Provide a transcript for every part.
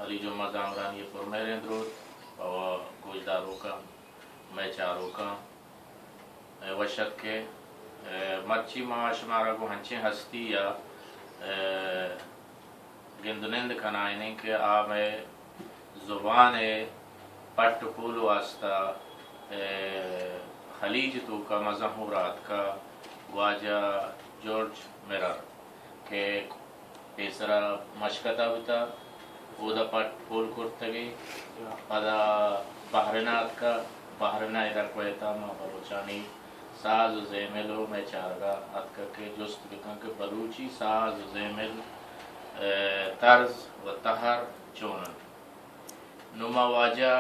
علی جمعہ زامرانی ءِ پرمہریں دروت پہ گوشداروکاں، مئے چاروکاں۔ اے وش اتکے۔ اے مرچی ما شمارا گوں ہنچیں ہستی ءَ، اے، گند ءُ نند کنائینیں کہ آ مئے زبان ءِ پٹ ءُ پول ءِ واستہ، اے، خلیج ءِ توکا مزن ہور ءَ اتکا، واجہ جارج مرر کہ پیسرا مشکت ءَ بوتا، اودا پٹ پول کرتگی، پدا بحرین ءَ اتکا، بحرین ءَ ادا کویت ءَ ما بلوچانی ساز ءُ زیمل ءُ مئے چارگا اتکا کہ جست بکن کہ بلوچی ساز ءُ زیمل، اے، طرز ءُ تہر چون انت۔ نوں ما واجہ،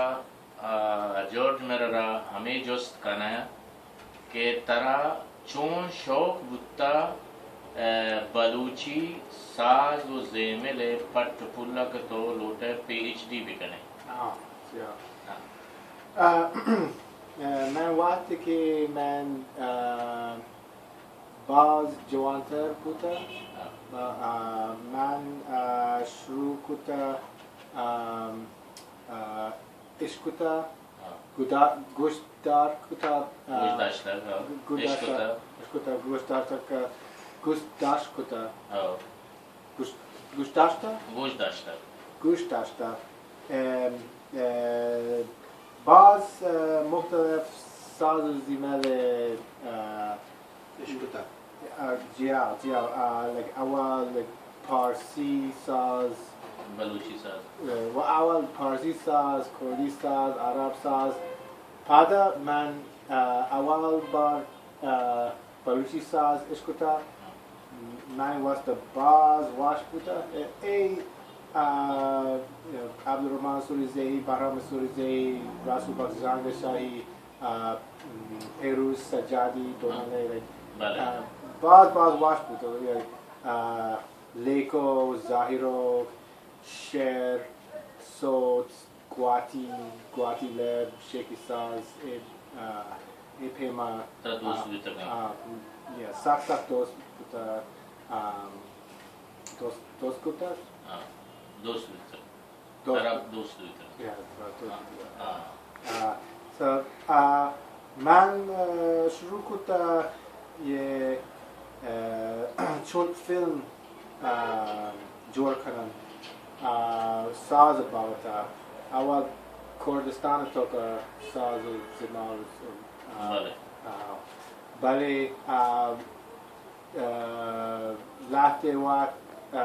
آ، جارج مرر ءَ ہمے جست کناں کہ ترا چون شوق بوتا، اے، بلوچی ساز ءُ زیمل ءِ پٹ ءُ پول ءَ کہ تو لوٹئے پی ایچ ڈی بکنئے؟ ہاں، سیاہ۔ ہاں۔ آ، اے، من وقتی کہ من، آ، باز جوانتر بوتا، ہاں۔ آ، آ، من، آ، شروع کتا، آ، آ، اشکتا، ہاں۔ گدا-، گوشدار کتا، آ، گوش داشتگ، ہاں۔ گوش داشتا، اشکتا۔ اشکتا، گوش داشتا کہ، گوش داشت کتا۔ ہاں۔ گوش، گوش داشتا؟ گوش داشتگ۔ گوش داشتا۔ ام، ام، باز، ام، مختلف ساز ءُ زیمل، ام، اشکتا۔ ام، جی ہاں، جی ہاں، ام، لائک اول، لائک پارسی ساز۔ بلوچی ساز۔ ام، و اول پارسی ساز، کردی ساز، عرب ساز۔ پدا من، ام، اول بار، ام، بلوچی ساز اشکتا، منی واسطہ باز وش بوتا۔ اے، اے، آ، عبدالرحمن سوریزئی، بہرام سوریزئی، رسول بخش زنگشاہی، آ، پیروز سجادی، دومانے، بلے۔ آ، باز، باز وش بوتا۔ آ، لیکو، ظاہرو، شعر، سوت، گواتی، گواتی لیب، شیکی ساز، اے، آ، اے پیما، ترا دوست آ، بوتگاں؟ آ، یا، سک سک دوست بوتا، آ، دوست، دوست کتا؟ آ، دوست بوتگ۔ دوست۔ ترا دوست بوتگ۔ یا، ترا دوست بوتگ۔ آ۔ آ، سو، آ، من، آ، شروع کتا، یہ، آ، چوت فلم، آ، جوڑ کنن، آ، ساز بابت ءَ۔ اول کردستان ءِ توکا ساز ءُ زیمل، آ، بلے۔ آ، بلے، آ، آ، لہتے وقت، آ،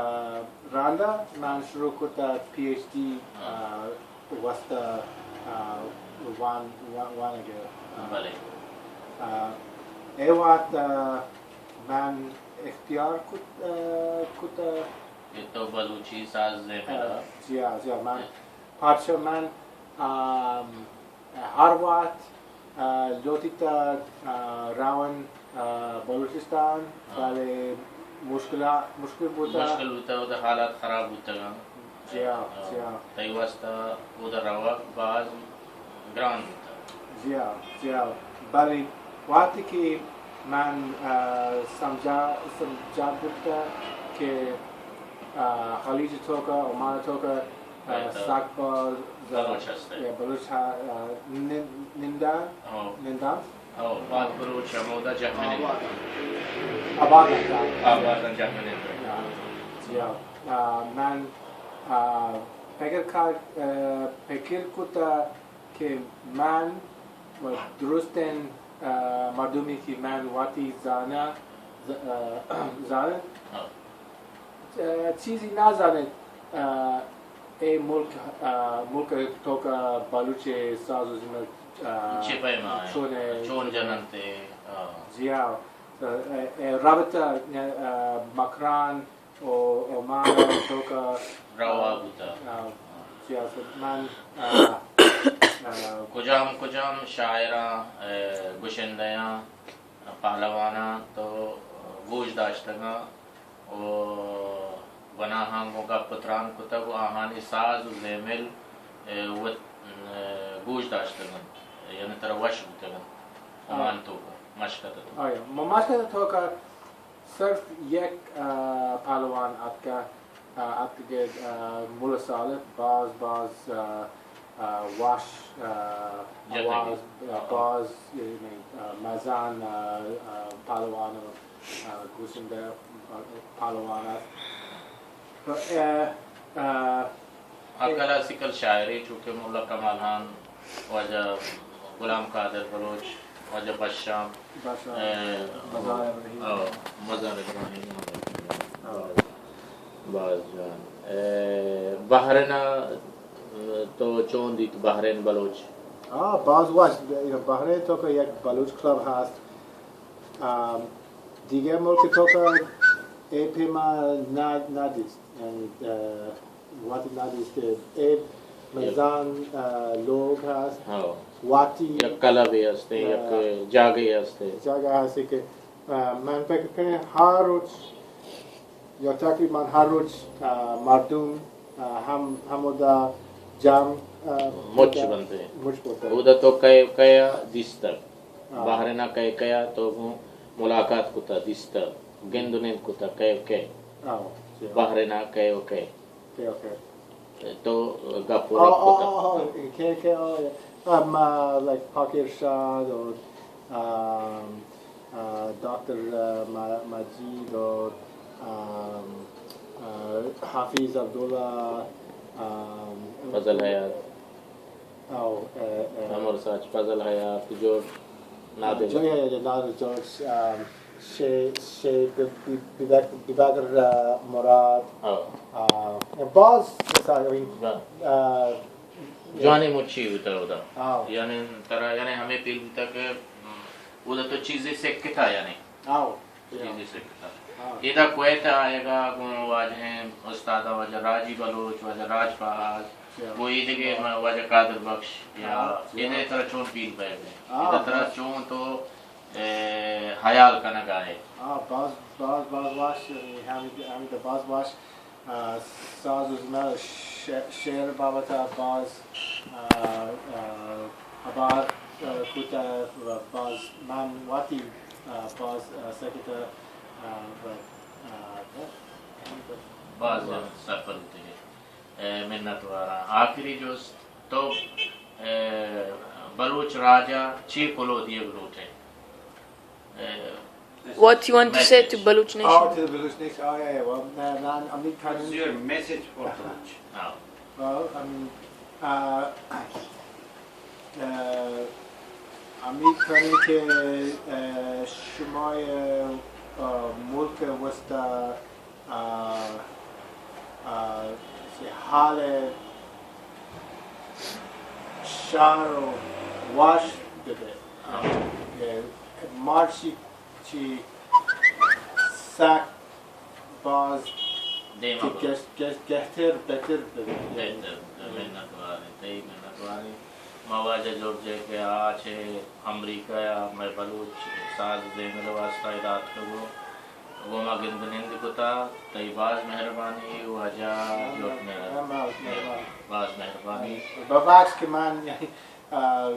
رندا من شروع کتا پی ایچ ڈی، آ۔ آ، واسطہ، آ، وان-، وان-، وانگ ءَ، آ، بلے۔ آ، اے وقت، آ، من اختیار کت، آ، کت، آ، کہ تو بلوچی ساز زیمل ءَ۔ آ، جی ہاں، جی ہاں، من، پرچہ من، آ، ہر وقت، آ، لوٹیتا، آ، روان، آ، بلوچستان، ہاں۔ بلے مشکلات، مشکل بوتا۔ مشکل بوتا، اودا حالات خراب بوتگاں۔ جی ہاں، آ، جی ہاں۔ تئی واسطہ اودا روگ باز گران بوتا۔ جی ہاں، جی ہاں۔ بلے وقتی کہ من، آ، سمجھا، سمجھا بوتا کہ، آ، خلیج توکا، عمان توکا، آ، بہتر۔ سک باز، آ، بلوچ ہستے۔ یا بلوچ ہا-، آ، نن-، نندان، ہاں۔ نندان۔ او، پاک بلوچ ہمودا جہمنند۔ آباد انت۔ آباد انت، جہمنند۔ آ، جی ہاں۔ آ، من، آ، پگر کار، آ، پگر کتا کہ من و درستین، آ، مردمی کہ من وتی زانا، ز-، آ، زانن، ہاں۔ آ، چیزی نزانن، آ، اے ملک، آ، ملک توکا بلوچ ساز و زیمل، آ، چی پیما، چون اے، چون جننت اے، آ۔ جی ہاں۔ آ، اے، اے رابطہ، آ، مکران و عمان توکا روا بوتا۔ آ، جی ہاں، من، آ، آ، کجام، کجام شاعراں، آ، گشندیاں، پہلواناں تو گوش داشتگاں و گناہاں گوں گپ و تران کتگ و آہانی ساز و زیمل، اے، وت، اے، گوش داشتگ انت، یعنی ترا وش بوتگ انت؟ ہاں۔ عمان توکا، مشکت توکا۔ آیا، م-، مشکت توکا صرف یک، آ، پہلوان اتکا، آ، اتکگ ات، آ، ملا صالح باز، باز، آ، آ، وش، آ، جتگ ات۔ آواز، آ، باز، یعنی، آ، مزن، آ، آ، پہلوان، آ، گوشندہ، آ، پہلوان است۔ تو، آ، آ، آ، کلاسیکل شاعری چونکہ ملا کمال خان، واجہ غلام قادر بلوچ، واجہ بشام، بشام، اے، مزار ابراہیم۔ او، مزار ابراہیم۔ او۔ باز جوان۔ اے، بحرین ءَ تو چون دیت، بحرین بلوچ؟ آ، باز وش۔ بحرین تو کہ یک بلوچ کلب ہست۔ آ، دیگہ ملک تو کہ اے پیما نہ، نہ دیست۔ یعنی، آ، وتی نادیست کہ اے مزن، آ، لوگ ہست۔ ہاں۔ وتی یک کلبے ہست، آ، یک جاگہے ہست۔ جاگہ ہست کہ، آ، من فکر کنیں ہر روچ یا تقریباً ہر روچ، آ، مردم، آ، ہم، ہمودا جام، آ، مچ بنت۔ مچ بنت۔ اودا تو کئے، کئے دیستگ؟ ہاں۔ بحرین ءَ کئے کئے تو گوں ملاقات کتا، دیستگ، گند و نند کتا، کئے کئے؟ ہاں، جی۔ بحرین ءَ کئے و کئے؟ کئے و کئے؟ تو گپ و آ، رپ آ، کتا؟ آ، آ، کئے کئے، آ، آ، ما، لائک، پاک ارشاد اور، آم، آ، ڈاکٹر، آ، ما-، مجید اور، آم، آ، حافظ عبداللہ، آم، فضل حیات۔ او، اے، اے۔ عمر ساچ، فضل حیات، جورج نادر۔ جورج حیات، نادر جورج، آ، شے-، شے-، بی-، بی-، بیباگر، آ، مراد۔ او۔ آ، باز، آ، جوانیں مچی بوتا اودا۔ او۔ یعنی ترا، یعنی ہمے پیل بوتا کہ، م، اودا تو چیزے سکتا یعنی۔ او۔ چیزے سکتا۔ ہاں۔ ادا کویت ءَ آیگا گوں واجہیں استاداں، واجہ راجی بلوچ، واجہ راج پہاز، جی۔ گوں اے دگہ، ہاں۔ واجہ قادر بخش، یا ہاں، جی۔ ادا ترا چون پیل بیگ ءَ؟ ہاں، ادا ترا بس۔ چون تو، اے، حیال کنگ ءَ ئے؟ ہاں، باز، باز، باز وش، ہمے، ہمے باز وش۔ آ، ساز و زنا ش-، شعر بابت ءَ باز، آ، آ، ہبار، آ، کتہ و باز من وتی، آ، باز، آ، سکتہ، آ، و، آ، باز سرپد بوتگے۔ اے، منت واراں۔ آخری جست، تو، اے، بلوچ راج ءَ چی کلوہ دیگ لوٹ ئے؟ What you want to say to Baloch Nation? Oh, to the Baloch Nation. Oh, yeah, yeah. Well, man, man, I mean, kind of. What's your message for Baloch? Oh. Well, I mean, uh, uh, I mean, kind of, uh, شما، uh, ملک واسطه، uh, uh, حال شهر و واش بده. Uh, yeah, مارشی چی سک باز دیما کہ برو. گشت، گشت، گہتر، بہتر ببیت. بہتر، منت واریں، تئی منت واریں. ما واجہ جورج ءَ کہ آ چہ امریکہ ءَ مئے بلوچ ساز زیمل ءِ واسطہ ادا اتکگ ءُ گوں ما گند نند کتا، تئی باز مہربانی واجہ جورج، مہربانی. باز مہربانی. ببخش کہ من آ،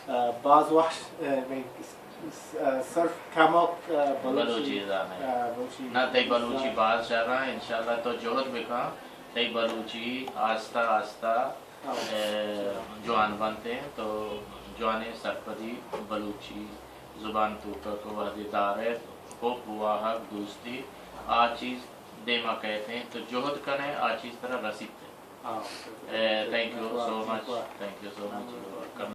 آ، باز وش، آ، من س-، س-، آ، صرف کمک، آ، بلوچی، بلوچی زانئے. آ، بلوچی نہ، تئی بلوچی زان. باز شریں، انشاءاللہ تو جہد بکن، تئی بلوچی آستہ آستہ، آ، آ، جوان بنت، تو جوانیں سرپدی بلوچی زبان توکا تو وہدے دارئے، حب، واہگ، دوستی، آ چیز دیما کئیت، تو جہد کنئے، آ چیز ترا رسیت. آ، آ، thank you so much. Thank you so much.